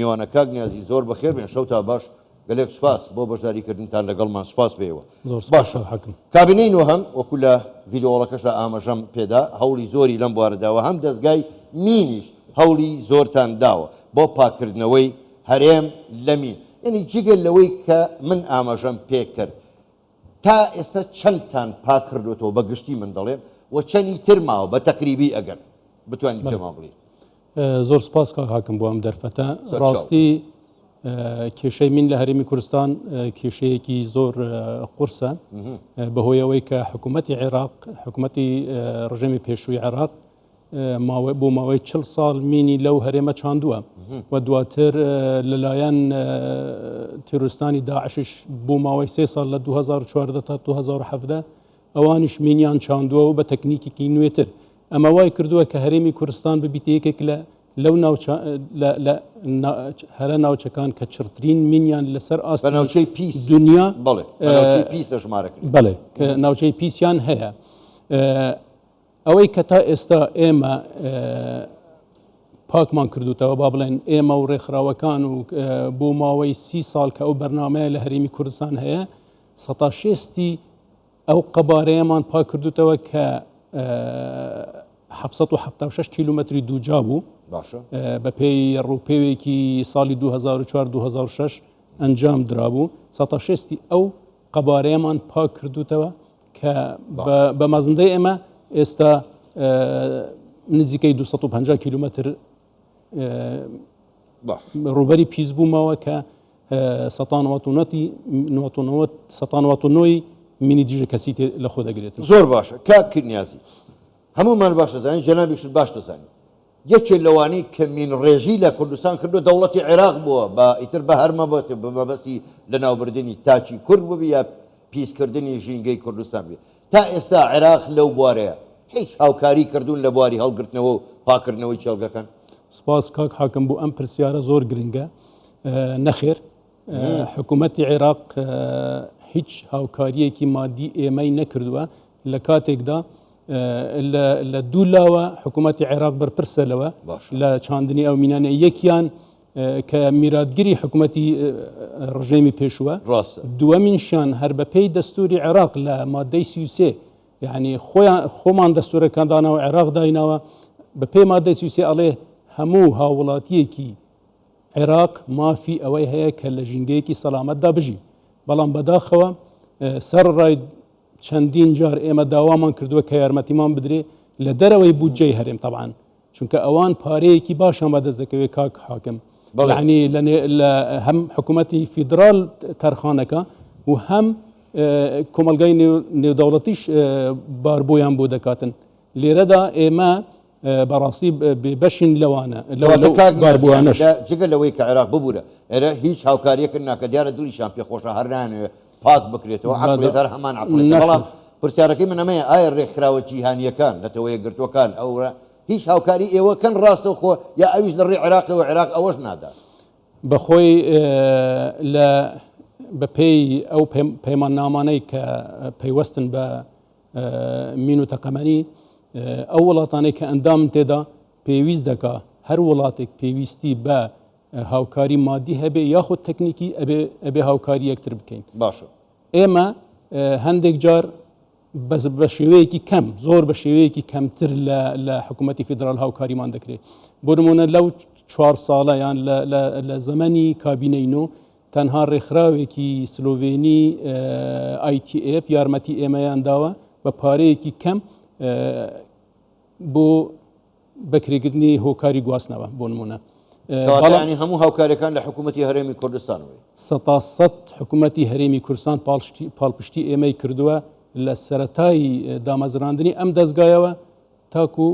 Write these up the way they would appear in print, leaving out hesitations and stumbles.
میوانە کاک نیازی زۆر بەخێر بێن شەوتا باش گەلێک سوپاس بۆ بەشداری کردنتان لەگەڵمان سوپاس بێوە زۆر سوپاس باشە حەکم. کابینەی نۆهەم وەکو لە ڤیدۆڵەکەشدا ئاماژەم پێدا هەوڵی زۆری لەم بوارە داوە هەم دەزگای مینیش هەوڵی زۆرتان داوە بۆ پاککردنەوەی هەرێم لە مین یعنی جگە لەوەی کە من ئاماژەم پێکرد تا ئێستا چەندتان پاک کردوێتەوە بە گشتی من دەڵێم و چەنی تر ماوە بە تەقریبی ئەگەر بتوانین پێمان بڵێ. زۆر سپاس کاک حاکم بۆ ئەم دەرفەتە. ڕاستی کێشەی مین لە هەرێمی کوردستان کێشەیەکی زۆر قورسە بەهۆی ئەوەی کە حکوومەتی عێراق حکوومەتی ڕژێمی پێشووی عێراق ماوەی بۆ ماوەی چل ساڵ مینی لەو هەرێمە چاندووە و دواتر لەلایەن تیرۆرستانی داعشش بۆ ماوەی سێ ساڵ لە 2014 تا 2017 ئەوانیش مینیان چاندووە و بە تەکنیکێکی نوێتر. ئەمە وای کردووە کە هەرێمی کوردستان ببیتە یەکێک لە لەو ناوچە لە لە هەرە ناوچەکان کە چڕترین مینیان لەسەر ئاست بە ناوچەی پیس دنیا بەڵێ بە ناوچەی پیس ئەژمارەکرێت. بەڵێ کە ناوچەی پیسیان هەیە. ئەوەی کە تا ئێستا ئێمە پاکمان کردوتەوە با بڵێن ئێمە و ڕێکخراوەکان و بۆ ماوەی سی ساڵ کە ئەو بەرنمەیە لە هەرێمی کوردستان هەیە سەتا شێستی ئەو قەبارەیەمان پاک کردوتەوە کە 776 کیلومتری دووجا بوو باشە بە پێی ڕووپێوێکی ساڵی 2004 2006 ئەنجام درابوو سەتا شێستی ئەو قەبارەیەمان پاک کردوتەوە کە بە مەزندەی ئێمە ئێستا نزیکەی 250 کیلومتر ڕووبەری پیس بوومەوە کە سەتانواتونۆی مینی دژە کەسی لە خۆ دەگرێت. زۆر باشە کاک کرنیازی هەموومان باش دەزانین جەنابیشت باش دەزانی یەکێ لەوانەی کە مین ڕێژی لە کوردستان کردو دەوڵەتی عێراق بووە بە ئیتر بە هەر مەبەست بە مەبەستی لەناوبردنی تاکی کورد ببی یا پیسکردنی ژینگەی کوردستان بێ تا ئێستا عێراق لەو بوارەیە هیچ هاوکاری کردوون لە بواری هەڵگرتنەوە و پاکردنەوەی کێڵگەکان؟ سپاس کاک حاکم بۆ ئەم پرسیارە زۆر گرنگە. نەخێر حکوومەتی عێراق هیچ هاوکاریەکی مادی ئێمەی نەکردووە لە کاتێکدا لە دوو لاوە حکوومەتی عێراق بەرپرسە لەوە لە چاندنی ئەو مینانە یەکیان کە میراتگری حکوومەتی ڕژێمی پێشووە ڕاستە دووەمینشیان هەر بەپێی دەستوری عێراق لە مادەی 33 یعنی خۆیان خۆمان دەستورەکان داناوە عێراق دایناوە بە پێی مادەی 33 ئەڵێ هەموو هاووڵاتیەکی عێراق مافی ئەوەی هەیە کە لە ژینگەیەکی سەلامەتدا بژی بەڵام بەداخەوە سەر ڕای چەندین جار ئێمە داوامان کردووە کە یارمەتیمان بدرێ لە دەرەوەی بودجەی هەرێم تەبان چونکە ئەوان پارەیەکی باشیان بەدەست دەکەوێت کاک حاکم یعنی لە هەم حکوومەتی فیدرال تەرخانەکە و هەم کۆمەلگای نێودەوڵەتیش باربۆیان بۆ دەکاتن لێرەدا ئێمە بەڕاستی بەشین لەوانە باربووانەش جگە لەوەی کە عێراق ببوورە ئێرە هیچ هاوکاریەکە ناکە دیارە دڵیشان پێخۆشە هەر نانوێ پاک بکرێتەوە عەقڵیەت هەر هەمان عەقڵیەتە بەڵام پرسیارەکەی من ئەمەیە ئایا ڕێکخراوە جیهانییەکان نەتەوە یەکگرتووەکان ئەو هیچ هاوکاری ئێوە کەن ڕاستەوخۆ یا ئەویش لە ڕێی عێراقەوە عێراق ئەوەش نادات؟ بەخۆی لە بەپێی ئەو پەیماننامانەی کە پەیوەستن بە مین و تەقەمەنی ئەو وڵاتانەی کە ئەندامن تێدا پێویست دەکا هەر وڵاتێک پێویستی بە هاوکاری مادی هەبێ یاخود تەکنیکی ئەبێ ئەبێ هاوکاری یەکتر بکەین. باشە. ئێمە هەندێک جار بەس بە شێوەیەکی کەم زۆر بە شێوەیەکی کەمتر لە لە حکوومەتی فیدرال هاوکاریمان دەکرێت بۆ نمونە لەو چوار ساڵە یان لە زەمەنی کابینەی نۆ تەنها ڕێکخراوێکی سلۆڤێنی ITF یارمەتی ئێمەیان داوە بە پارەیەکی کەم بۆ بەکرێگرتنی هۆکاری گواستنەوە بۆ نمونە. کەواتە یانی هەموو هاوکاریەکان لە حکوومەتی هەرێمی کوردستانەوەی. سەتا سەد حکوومەتی هەرێمی کوردستان پاڵپشتی ئێمەی کردووە لە سەرەتای دامەزراندنی ئەم دەزگایەوە تاکو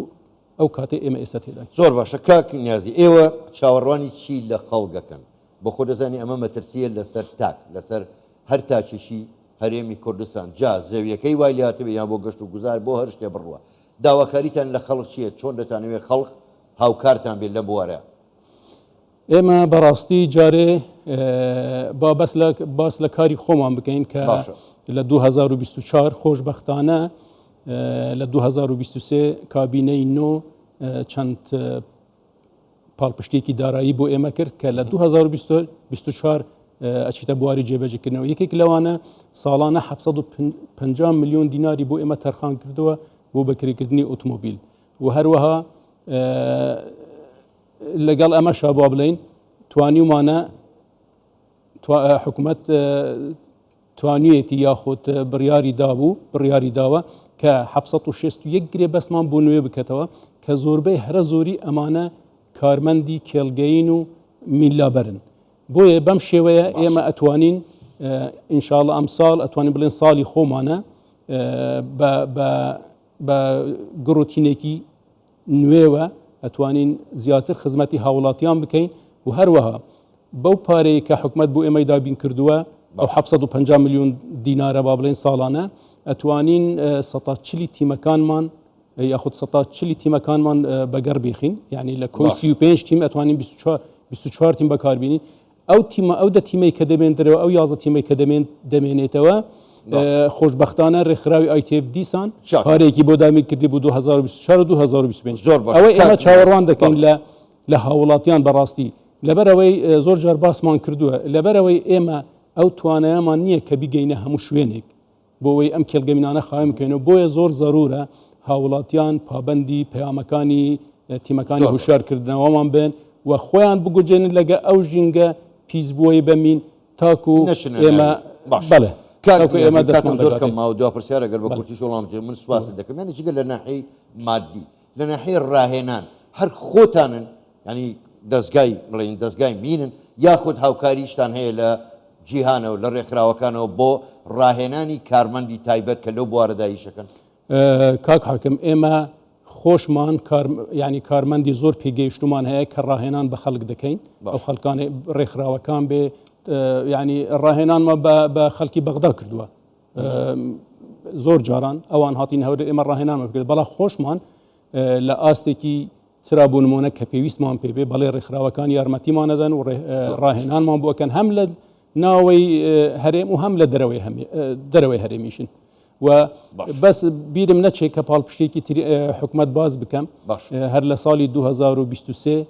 ئەو کاتەی ئێمە ئێستا تێداین. زۆر باشە کاک نیازی ئێوە چاوەڕوانی چی لە خەڵک ئەکەن؟ بۆ خۆ دەزانی ئەمە مەترسیە لەسەر تاک لەسەر هەر تاکێکی هەرێمی کوردستان جا زەویەکەی وای لێهاتبێ یان بۆ گەشت و گوزار بۆ هەر شتێ بڕوا داواکاریتان لە خەڵک چییە؟ چۆن دەتانەوێت خەڵک هاوکارتان بێت لەم بوارە؟ ئێمە بەڕاستی جارێ با بەس لە باس لە کاری خۆمان بکەین کە لە 2024 خۆشبەختانە لە 2023 کابینەی نۆ چەند پاڵپشتێکی دارایی بۆ ئێمە کرد کە لە 2024 ئەچیتە بواری جێبەجێکردنەوە یەکێک لەوانە ساڵانە 750 میلیۆن دیناری بۆ ئێمە تەرخان کردووە بۆ بەکرێکردنی ئۆتۆمۆبیل و هەروەها لەگەڵ ئەمەشا با بڵێین توانیومانە حکومەت توانیویەتی یاخود بڕیاری دابوو بڕیاری داوە کە 761 گرێبەستمان بۆ نوێ بکەتەوە کە زۆربەی هەرە زۆری ئەمانە کارمەندی کێڵگەین و میلابەرن بۆیە بەم شێوەیە ئێمە ئەتوانین ئینشاءاللە ئەمساڵ ئەتوانین بڵێن ساڵی خۆمانە بە گڕوتینێکی نوێوە ئەتوانین زیاتر خزمەتی هاوڵاتیان بکەین و هەروەها بەو پارەیە کە حکومت بۆ ئێمەی دابین کردووە ئەو 750 میلیۆن دینارە با بڵێن ساڵانە ئەتوانین 140 تیمەکانمان یاخود 140 تیمەکانمان بەگەڕ بخین یعنی لە کۆی 35 تیم ئەتوانین 24 تیم بەکاربینین ئەو تیمە ئەو دە تیمەی کە دەمێندرەوە ئەو 11 تیمەی کە دەمێن دەمێنێتەوە خۆشبەختانە ڕێکخراوی ITF دیسان پارێکی بۆ دابین کردی بۆ 2024 و 2025 زۆر باش ئەوەی ئێمە چاوەڕوان دەکەین لە لە هاوڵاتیان بەڕاستی لەبەرەوەی زۆر جار باسمان کردووە لەبەرەوەی ئێمە ئەو توانایەمان نییە کە بیگەینە هەموو شوێنێک بۆ ئەوەی ئەم کێڵگە مینانە خاوێن بکەینەوە، بۆیە زۆر زەرورە هاوڵاتیان پابەندی پەیامەکانی تیمەکانی هوشیارکردنەوەمان بن و خۆیان بگوجێنن لەگە ئەو ژینگە پیسبووەی بە مین تاکو ئێمە بەڵێ تاکو ئێمە دەستمان زۆر کەم ماوە دوا پرسیارە گەر بە کورتیش وەڵام بدەیت من سوپاست دەکەم یانی جگە لە ناحیەی مادی لە ناحیەی ڕاهێنان هەر خۆتانن یانی دەزگای بڵێین دەزگای مینن یاخود هاوکاریشتان هەیە لە جیهانەوە لە ڕێکخراوەکانەوە بۆ ڕاهێنانی کارمەندی تایبەت کە لەو بوارەدا ئیشەکەن؟ کاک حاکم ئێمە خۆشمان کار ینی کارمەندی زۆر پێگەیشتومان هەیە کە ڕاهێنان بە خەڵک دەکەین ئەو خەڵکانی ڕێکخراوەکان بێ ینی ڕاهێنانمە بە خەڵکی بەغدا کردووە زۆر جاران ئەوان هاتین هەورە ئێمە ڕاهێنانمان کرد بەڵام خۆشمان لە ئاستێکی ترا بۆ نمونە کە پێویستمان پێ بێ بەڵێ ڕێکخراوەکان یارمەتیمان ئەدەن و ڕاهێنانمان بۆ ئەکەن هەم لە ناوەی هەرێم و هەم لە دەرەوەی دەرەوەی هەرێمیشن و بەس بیرم نەچێت کە پاڵپشتێکی تری حکومت باز بکەم هەر لە ساڵی 2023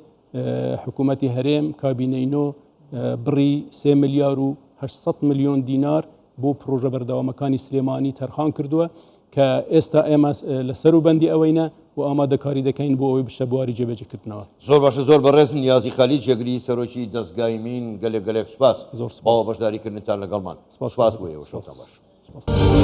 حکوومەتی هەرێم کابینەی نۆ بڕی 3 ملیار و 800 میلیۆن دینار بۆ پرۆژە بەردەوامەکانی سلێمانی تەرخان کردووە کە ئێستا ئێمە لەسەر و بەندی ئەوەینە و ئامادەکاری دەکەین بۆ ئەوەی بچتە بواری جێبەجێکردنەوە. زۆر باشە زۆر بەڕێز نیازی خالید جێگری سەرۆکی دەزگای مین گەلێک گەلێک سوپاس زۆر بۆ سوپاس. بەشداری کردنتان لەگەڵمان سوپاس سوپاس بۆ ئێوە سوپاس. شەوتان باش. سوپاس.